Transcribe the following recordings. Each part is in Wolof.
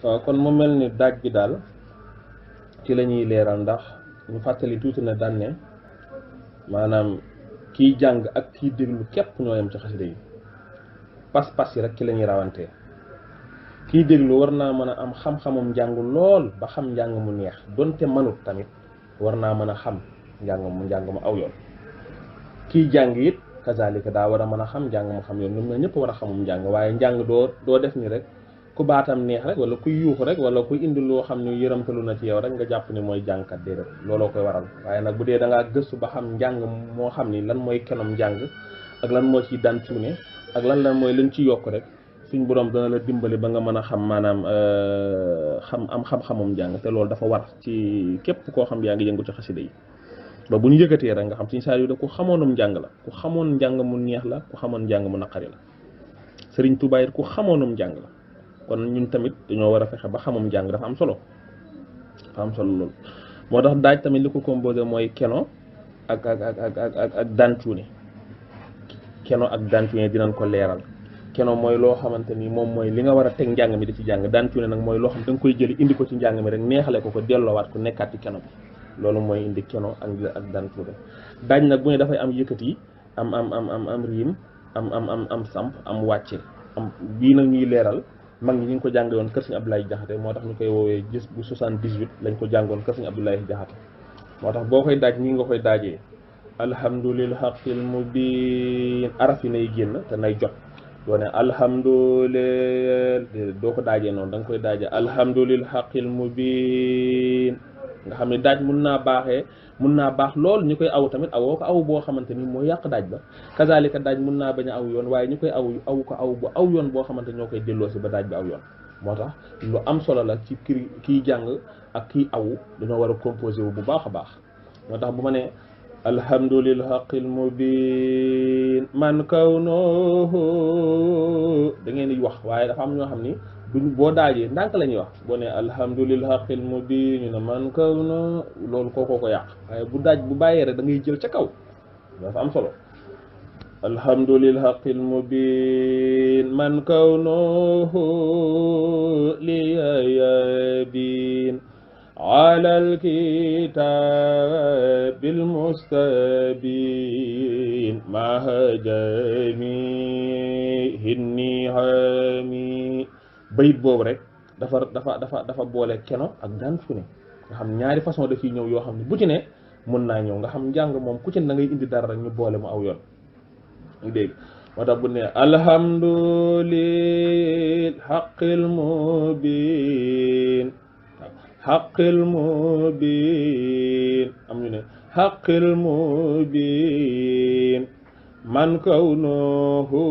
kon mu mel ni daaj bi daal ci la ñuy leeral ndax ñu fàttali tuuti na daan ne maanaam kiy jàng ak kiy déglu képp ñoo yem ci xasida yi pas-pas yi rek ci la ñuy rawantee kiy déglu war naa mën a am xam-xamum njàng lool ba xam njàng mu neex donte manut tamit war naa mën a xam njàng mu aw yoon kiy jàng it kazalika daa war a mën a xam njàng mu xam yoon ñoom ñoo ñëpp war a xamum njàng waaye njàng doo def ni rek ku baatam neex rek wala kuy yuuxu rek wala kuy indi loo xam ne yëramtalu na ci yow rek nga jàpp ni mooy jàngkat déedéet looloo koy waral waaye nag bu dee da ngaa gëstu ba xam njàng moo xam ni lan mooy kenom njàng ak lan moo ciy daan cuune ak lan mooy lañ ci yokk rek suñ borom dana la dimbali ba nga mën a xam maanaam xam-xamum njàng te loolu dafa war ci képp koo xam yaa ngi yëngu ci xasida yi ba bu ñu yëkkatee rek nga xam suñu saa yu da ku xamoonum njàng la ku xamoon njàng mu neex la ku xamoon njàng mu naqari la Sëriñ Tuubaa it ku xamoonum njàng la kon ñun tamit dañoo war a fexe ba xamum njàng dafa am solo loolu moo tax daaj tamit li ko composé mooy keno ak dantuune keno ak dantuune dinañ ko leeral keno mooy loo xamante ni moom mooy li nga war a teg njàng mi di ci jàng dantuune nag mooy loo xam da nga koy jëli indi ko ci njàng mi rek neexale ko delloowaat ko nekkaat ci keno bi loolu mooy indi keno ak dantuune daaj nag bu ne dafay am yëkkati am riim am samp am wàcce am bii nag ñuy leeral mag ñi ñu ngi ko jànge woon kër Sëñ Abdoulaye Jaxate moo tax ñu koy woowee gis bu 78 lañ ko jàngoon kër Sëñ Abdoulaye Jaxate moo tax boo koy daaj ñi nga koy daajee alhamdulil haqqil mubin araf yi nay génn te nay jot doo ne alhamdulil doo ko daajee noonu da nga koy daajee alhamdulil haqqil mubin nga xam ne daaj mun naa baax lool ñu koy aw tamit awoo ko aw boo xamante ni mooy yàq daaj ba kazalika daaj mun naa bañ a aw yoon waaye ñu koy aw ko aw bu aw yoon boo xamante ñoo koy delloo si ba daaj bi aw yoon moo tax lu am solo la ci kiy jàng ak kiy aw dañoo war a composé wu bu baax a baax moo tax bu ma ne alhamdulil haqqil mubin man kawnuhu da ngeen di wax waaye dafa am ñoo xam ni duñ boo daajee ndànk la ñuy wax boo ne alhamdulil haqqil mubin ñu ne man kawnu loolu kookoo ko yàq waaye bu daaj bu bàyyee rek da ngay jël ca kaw dafa am solo alhamdulil haqqil mubin man kawnuhu liyabin ala alkitabil mustabin mahajami hinni hami bayit boobu rek dafa boole keno ak daan fu ne nga xam ñaari façon da ciy ñëw yoo xam ne bu ci ne mën naa ñëw nga xam njàng moom ku ci ne da ngay indi dara rek ñu boole mu aw yoon ngi dégg moo tax bu ne alhamdulil haqqil mubin am ñu ne haqqil mubin man kawnuhu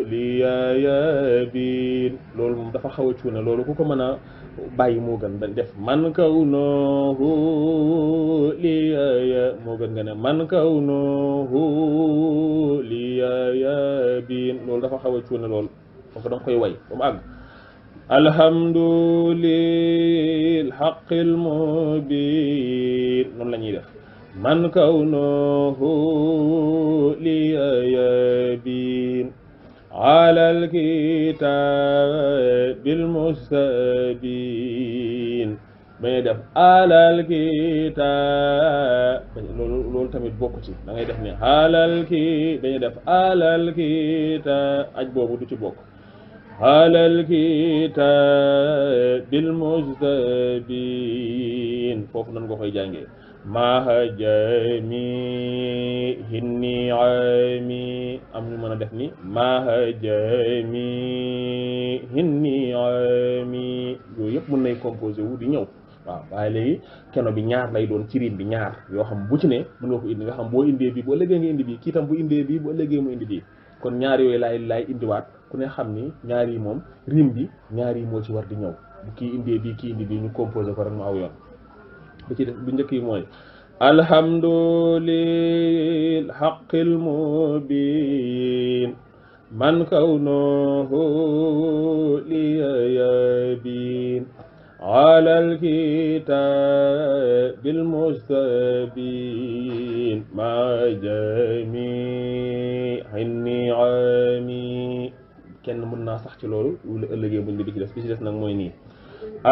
liyabin loolu moom dafa xaw a cuune loolu ku ko mën a bàyyi moo gën da def man kawnuhu liyaya moo gën nga ne man kawnuhu liyabin loolu dafa xaw a cuune loolu parce que da nga koy way ba mu àgg alhamdulil haqqil mubin noonu la ñuy def man kawnuhu liyabin ala alkitabil mustabin bañuy def ala alkitab loolu tamit bokku ci da ngay def ne dañuy def ala alkitab aj boobu du ci bokk alal kitabil mustabin foofu nan nga koy jàngee mahajami hinni ami am ñu mën a def ni mahajami hinni ami yooyu yëpp mën nay composé wu di ñëw waaw waaye léegi keno bi ñaar lay doon ci riim bi ñaar yoo xam bu ci ne mën nga ko indi nga xam boo indee bii bu ëllëgee nga indi bii kii tam bu indee bii bu ëllëgee mu indi bii kon ñaar yooyu laay indiwaat ku ne xam ni ñaar yi moom rim bi ñaar yi moo ci war di ñëw bu kii indee bii kii indi bii ñu composé ko rek mu aw yoon bu ci def bu njëkk yi mooy alhamdulil haqqil mubin man kawnuhu liyabin ala alkitabil mustabin ma jami hinni ami kenn mën naa sax ci loolu lu ëllëgee buñ bi ci des nag mooy nii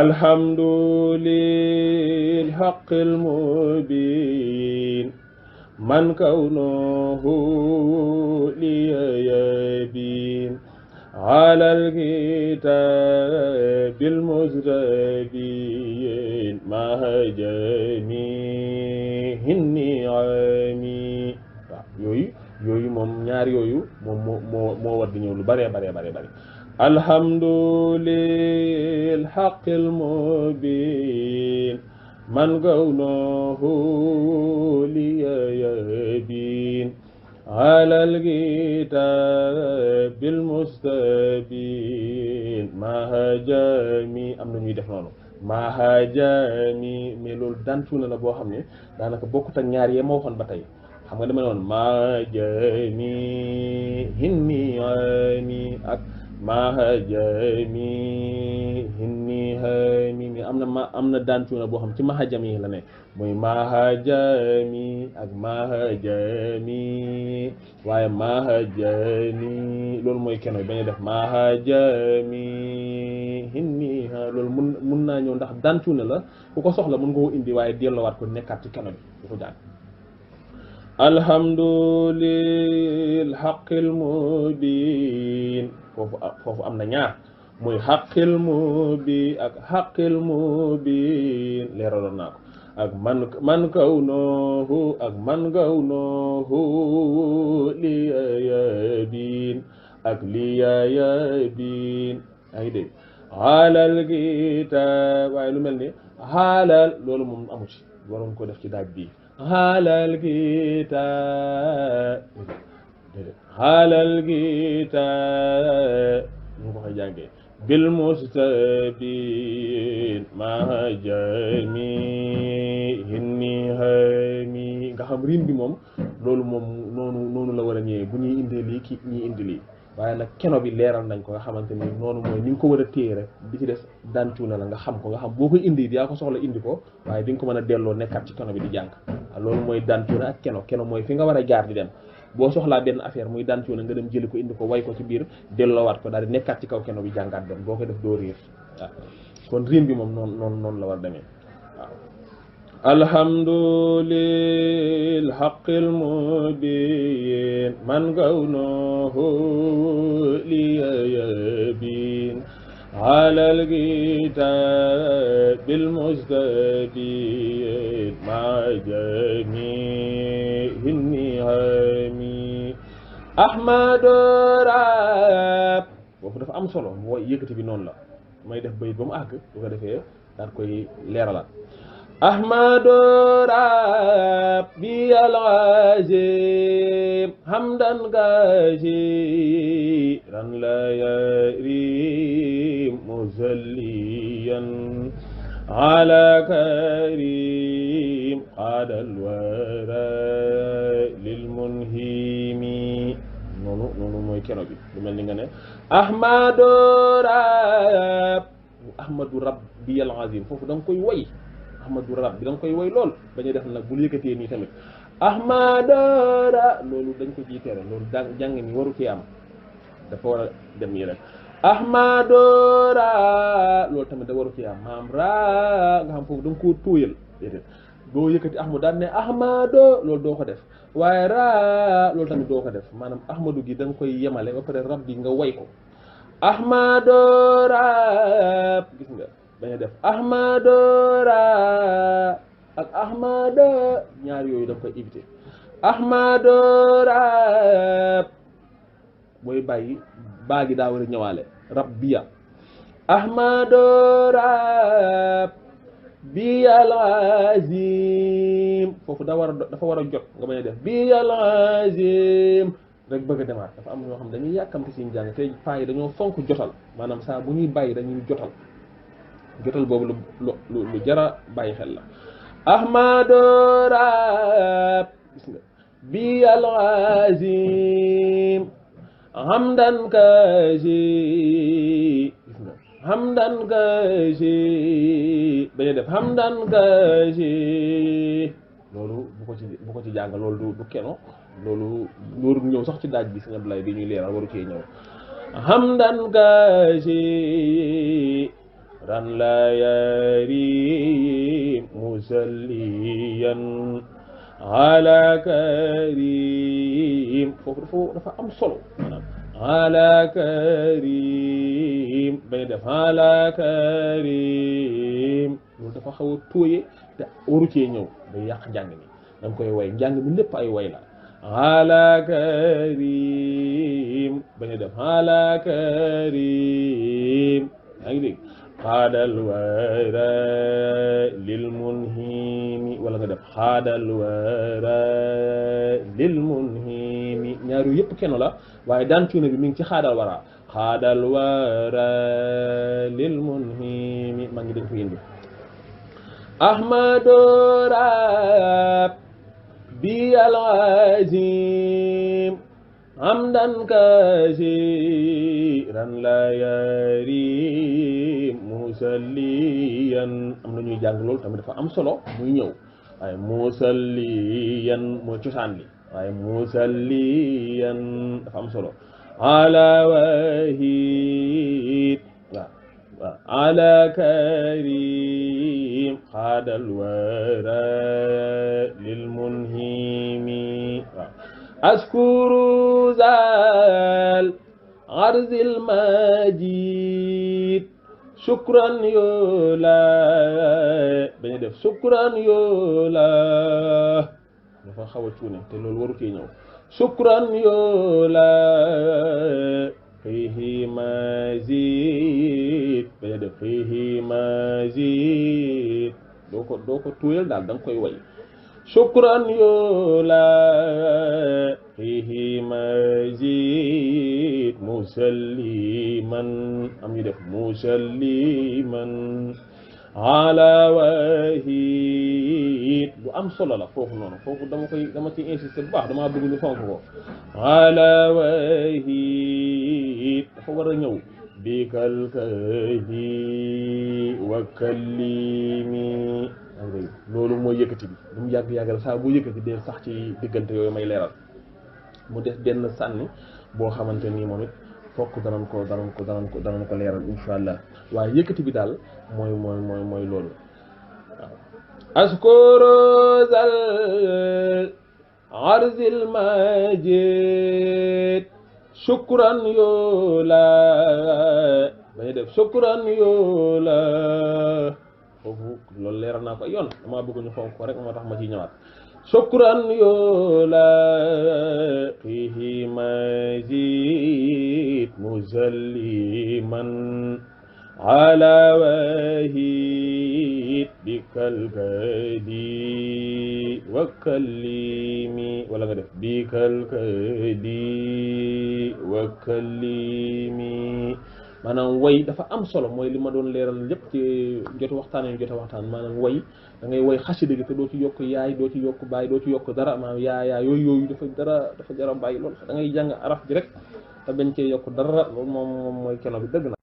alhamdulil haqqil mubin man kawnuhu liyabin على الكتاب المستبين ما جميع النعم yooyu moom ñaar yooyu moom moo war di ñëw lu bare alhamdulil haqqil mubin man kawnuhu liyabin على الكتاب المستبين ما هجامي am na ñuy def noonu ma hajami mais loolu daan suuna la boo xam ne daanaka bokkut ak ñaar yee ma waxoon ba tey xam nga dama ne woon ma hajami hinni ami ak ma hajami hinni hami mais am na daan suuna boo xam ci ma hajami la ne muy mahajami ak mahajami waaye mahajami loolu mooy keno yi bañ a def mahajami hinni ha loolu mun naa ñëw ndax dantu ne la ku ko soxla mun nga ko indi waaye delloowaat ko nekkaat ci keno bi du ko jàng alhamdulil haqqil mubin foofu am na ñaar muy haqqil mubin ak haqqil mubin leeraloon naa ko ak man kawnuhu ak man kawnuhu liyabin ak liyabin ay dégg halal kitab waaye lu mel ni halal loolu moom amu ci waroon ko def ci daaj bi halal kitab halal kitab ñu ko koy jàngee bil mustabin ma jami hinni hami nga xam rim bi moom loolu moom noonu la war a ñëwee bu ñuy indee lii kii ñuy indi lii waaye nag keno bi leeral nañ ko nga xamante ni noonu mooy ni nga ko war a téye rek bi ci des dantu na la nga xam ko nga xam boo koy indi yaa ko soxla indi ko waaye di nga ko mën a delloo nekkaat ci keno bi di jàng loolu mooy dantu na ak keno mooy fi nga war a jaar di dem boo soxlaa benn affaire muy daan nga dem jëli ko indi ko way ko ci biir delloowaat ko daal di nekkaat ci kaw keno bi jàngaat dem boo ko def doo riir waaw kon riim bi moom noonu la war demee waaw alhamdulil haqqil mubin man kawnuhu liyabin alal kitabil mustabin ma jami'in nihami ahmadu rab boobu dafa am solo mooy yëkkati bi noonu la may def bayit ba mu àgg bu ko defee daal koy leeralaat ahmadu rabbi al-azim hamdan kashiran la yarim muzalliyan ala karim qadal wara lil munhimi noonu mooy keno bi lu mel ni nga ne ahmadu rabbi al-azim foofu da nga koy woy ahmadu rab bi da nga koy woy lool bañu def nag bul yëkkatee nii tamit ahmadara loolu dañ ko jiiteere loolu jàng ni waru ci am dafa war a dem yi rek ahmadara loolu tamit da waru ci am maam ra nga xam foofu da nga koo tóoyal déedéet doo yëkkati ahmadu daan ne ahmado loolu doo ko def waaye ra loolu tamit doo ko def maanaam ahmadu gi da nga koy yemale ba pare rab bi nga woy ko ahmadara gis nga baña def ahmadora ak ahmada ñaar yooyu da nga koy éviter ahmadora booy bàyyi baa gi daa war a ñëwaale rabbiya ahmadora biyal azim foofu dafa war a jot nga baña def biyal azim rek bëgg a demaat dafa am ñoo xam dañuy yàkkamte ci njàng te paa yi dañoo fonk jotal maanaam saa bu ñuy bàyyi dañuy jotal boobu lu jara bàyyi xel la ahmadu rab gis nga bi al azim hamdan kaji gis nga hamdan kaji bañu def hamdan kaji loolu bu ko ci jàng loolu du keno loolu loolu ñëw sax ci daaj bi sëñ Abdoulaye bi ñuy leeral waru cee ñëw hamdan kasiran la yarim musalliyan ala karim foofu dafa am solo maanaam ala karim bañ def ala karim loolu dafa xaw a tóoye te waru cee ñëw day yàq njàng mi da nga koy way njàng mi lépp ay way la ala karim bañ def ala karim yaa ngi dégg xaadal wara lil munhimi wala nga def xaadal wara lil munhimi ñaar yooyu yëpp kenn la waaye daan cuune bi mi ngi ci xaadal wara xaadal wara lil munhimi maa ngi dañ ko indi ahmadu rabbi al azim hamdan kasiran la yarim musalliyan am na ñuy jàng loolu tamit dafa am solo muy ñëw waaye musalliyan mooy cosaan li waaye musalliyan dafa am solo ala wahid waaw waaw ala karim xaadal wara lil munhimi waaw askuru zal arzil majid shukran yola bañu def shukran yola dafa xaw a cuune te loolu waru cee ñëw shukran yola fihi mazid bañu def fihi mazid doo ko tuyal daal da nga koy way shukran yola fihi mazid musalliman am ñu def musalliman ala wahid bu am solo la foofu noonu foofu dama ci insister bu baax dama bëgg ñu fonk ko ala wahid dafa war a ñëw bikal kahi wa kallimi loolu mooy yëkkati bi lu mu yàgg-yàggal saa boo yëkkati dee sax ci diggante yooyu may leeral mu def benn sànni boo xamante nii moom it fokk danañ ko leeral insha allah waaye yëkkati bi daal mooy loolu waaw askuru zal arzil majid shukran yola bañu def shukran yola foofu loolu leeral naa ko yoon dama bëgg ñu fonk ko rek moo tax ma ciy ñëwaat shukran yola fihi mazid musalliman ala wahid bikal kadi wa kallimi wala nga def bikal kadi wa kallimi maanaam way dafa am solo mooy li ma doon leeral lépp ci jote waxtaan maanaam way da ngay way xasida gi te doo ci yokk yaay doo ci yokk baay doo ci yokk dara maanaam yaa yooyu dafa jara bàyyi loolu da ngay jàng araf ji rek te bañ cee yokk dara loolu moom mooy keno bi dëgg na.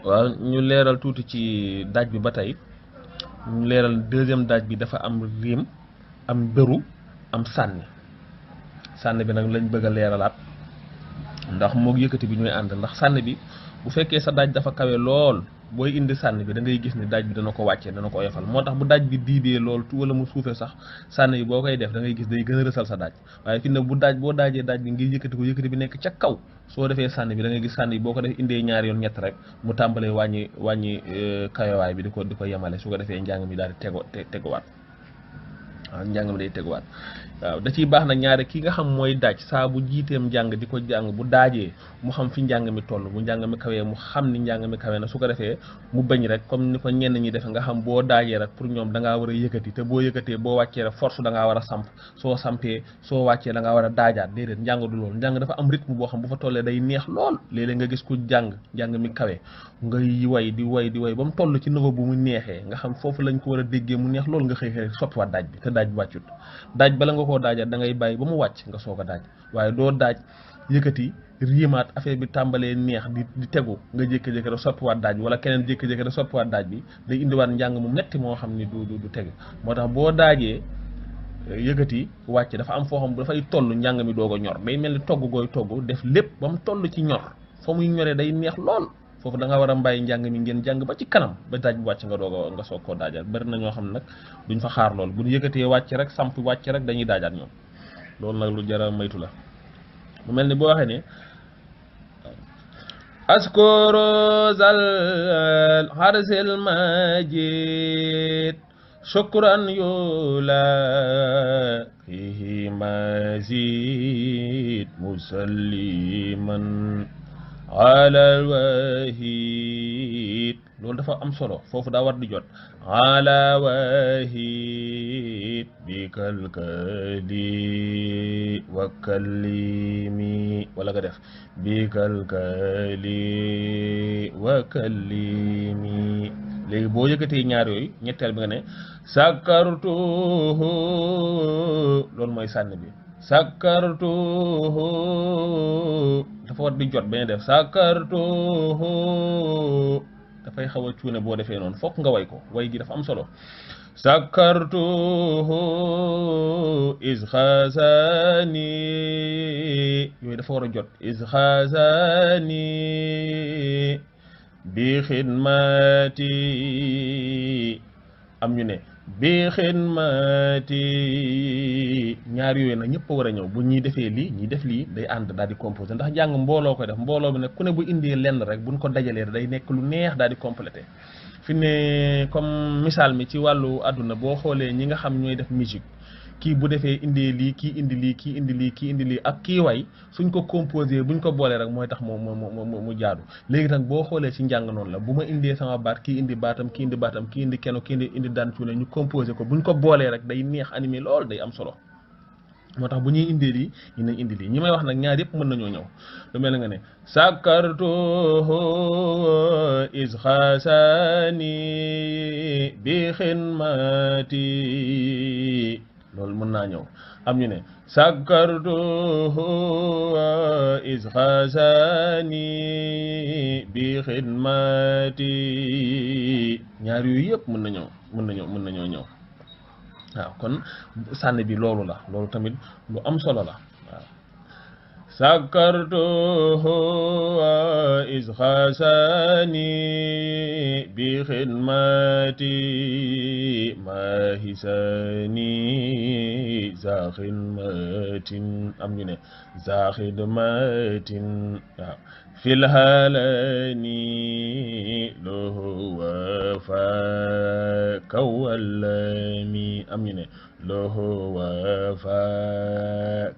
waaw ñu leeral tuuti ci daaj bi ba tey ñu leeral deuxième daaj bi dafa am riim am bëru am sànni bi nag lañ bëgg a leeralaat ndax moog yëkkati bi ñooy ànd ndax sànni bi bu fekkee sa daaj dafa kawe lool booy indi sànni bi da ngay gis ni daaj bi dana ko wàccee dana ko oyofal moo tax bu daaj bi diibee lool wala mu suufee sax sànni bi boo koy def da ngay gis day gën a rësal sa daaj waaye fi ne boo daajee daaj bi ngir yëkkati bi nekk ca kaw soo defee sànni bi da ngay gis sànni bi boo ko def indee ñaari yoon ñett rek mu tàmbalee wàññi kayowaay bi di ko yemale su ko defee njàng mi daal di teguwaat waaw njàng mi day teguwaat waaw da ciy baax nag ñaare ki nga xam mooy daaj saa bu jiiteem njàng di ko jàng bu daajee mu xam fi njàng mi toll bu njàng mi kawee mu xam ni njàng mi kawee na su ko defee mu bañ rek comme ni ko ñenn ñi defe nga xam boo daajee rek pour ñoom da ngaa war a yëkkati te boo yëkkatee boo wàccee rek force da ngaa war a samp soo sampee soo wàccee da ngaa war a daajaat déedéet njàng du loolu njàng dafa am rythme boo xam bu fa tollee day neex lool léeg-léeg nga gis ku njàng mi kawee ngay way di way ba mu toll ci niveau bu mu neexee nga xam foofu lañ ko war a déggee mu neex lool nga xëy soppiwaat daaj bi te daaj bi wàccut daaj bala nga koo daajaat da ngay bàyyi ba mu wàcc nga soog a daaj waaye doo daaj yëkkati riimaat affaire bi tàmbalee neex di tegu nga jékki-jékki rek soppiwaat daaj bi wala keneen jékki-jékki rek soppiwaat daaj bi day indiwaat njàng mu metti moo xam ni du tegu moo tax boo daajee yëkkati wàcc dafa am foo xam dafay toll njàng mi doog a ñor day mel ni togg gooy togg def lépp ba mu toll ci ñor fa muy ñoree day neex lool foofu da nga war a mbàyyi njàng mi ngeen jàng ba ci kanam ba daaj bu wàcc nga doog a nga soog koo daajaat bari na ñoo xam nag duñ fa xaar lool bu ñu yëkkatee wàcc rek samp wàcc rek dañuy daajaat ñoom loolu nag lu jara maytu la mu mel ni boo waxee ne askuru zal harsil majid shukran yulaqihi mazid musalliman ala wahid loolu dafa am solo foofu daa war di jot ala wahid bi kalkali wa kallimi wala nga def bi kalkali wa kallimi léegi boo yëkkatee ñaar yooyu ñetteel bi nga ne sakartuhu loolu mooy sànni bi sakartuhu dafa war di jot bañ def sakartuhu dafay xaw a cuune boo defee noonu fokk nga way ko way gi dafa am solo sakartuhu is xaasani yooyu dafa war a jot is xaasani bi xidmati am ñu ne bi xidmati ñaar yooyu nag ñëpp a war a ñëw bu ñuy defee lii ñuy def lii day ànd daal di composé ndax jàng mbooloo koy def mbooloo bi nag ku ne bu indee lenn rek buñ ko dajalee day nekk lu neex daal di complété fi ne comme misaal mi ci wàllu àdduna boo xoolee ñi nga xam ñooy def musique kii bu defee indee lii kii indi lii kii indi lii kii indi lii ak kii way suñ ko composé buñ ko boolee rek mooy tax mu jaadu léegi nag boo xoolee ci njàng noonu la bu ma indee sama baat kii indi baatam kii indi baatam kii indi keno kii indi daan cuune ñu composé ko buñ ko boolee rek day neex animé lool day am solo moo tax bu ñuy indee lii ñu nañ indi lii ñi may wax nag ñaar yëpp mën nañoo ñëw lu mel nga ne sakartuhu is xaasani bi xidmati loolu mën naa ñëw am ñu ne sakartuhu is xaasani bi xidmati ñaar yooyu yëpp mën nañoo ñëw waaw kon sànni bi loolu la loolu tamit lu am solo la waaw sakartuhu is xaasani bi xidmati mahisani za xidmatin am ñu ne za xidmatin waaw fil halani lahu wafa kawalami am ñu ne lahu wafa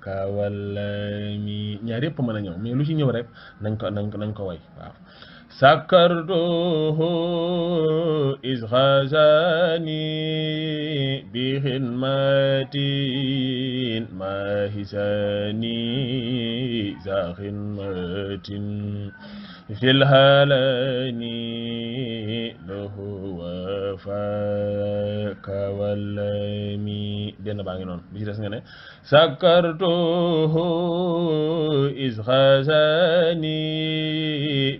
kawalami ñaar yëpp mën a ñëw mais lu ci ñëw rek nañ ko way waaw sakartuhu is xaasani bi xidmatin mahisani za xidmatin fil halani lahu wafa kawalami benn baa ngi noonu bi ci des nga ne sakartuhu is xaasani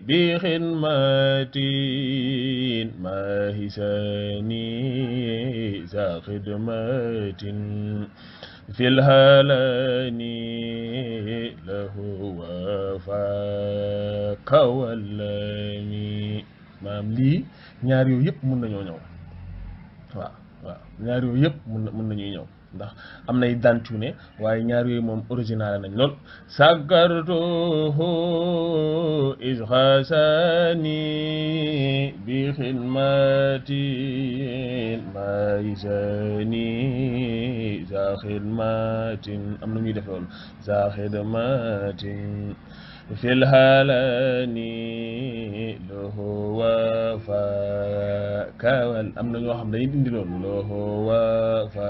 bi xidmatin mahisani za xidmatin fil halani lahu wafa kawalami maam lii ñaar yooyu yëpp mën nañoo ñëw waaw ñaar yooyu yëpp mën nañuy ñëw ndax am nay dantune waaye ñaar yooyu moom original nañ lool sakartuhu is xaasani bi xidmatin maisani za xidmatin am na ñuy def loolu za xidmatin fil halani lahu wafa kawal am na ñoo xam dañuy dindi loolu lahu wafa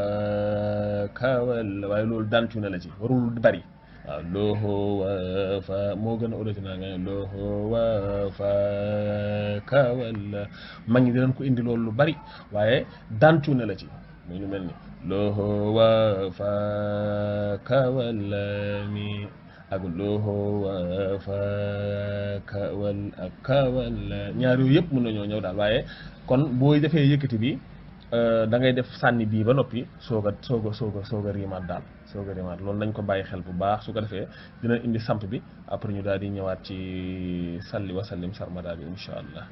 kawal waaye loolu dantu na la ci warul bari waaw lahu wafa moo gën a original nga ne lahu wafa kawal mag ñi dinañ ko indi loolu lu bari waaye dantu na la ci muy lu mel ni lahu wafa kawalami ak lahu wafa kawal ak kawal ñaar yooyu yëpp mën nañoo ñëw daal waaye kon booy defee yëkkati bi da ngay def sànni bii ba noppi soog a riimaat daal soog a riimaat loolu nañ ko bàyyi xel bu baax su ko defee dina indi samp bi après ñu daal di ñëwaat ci salli wa sallim sarmada bi incha allah.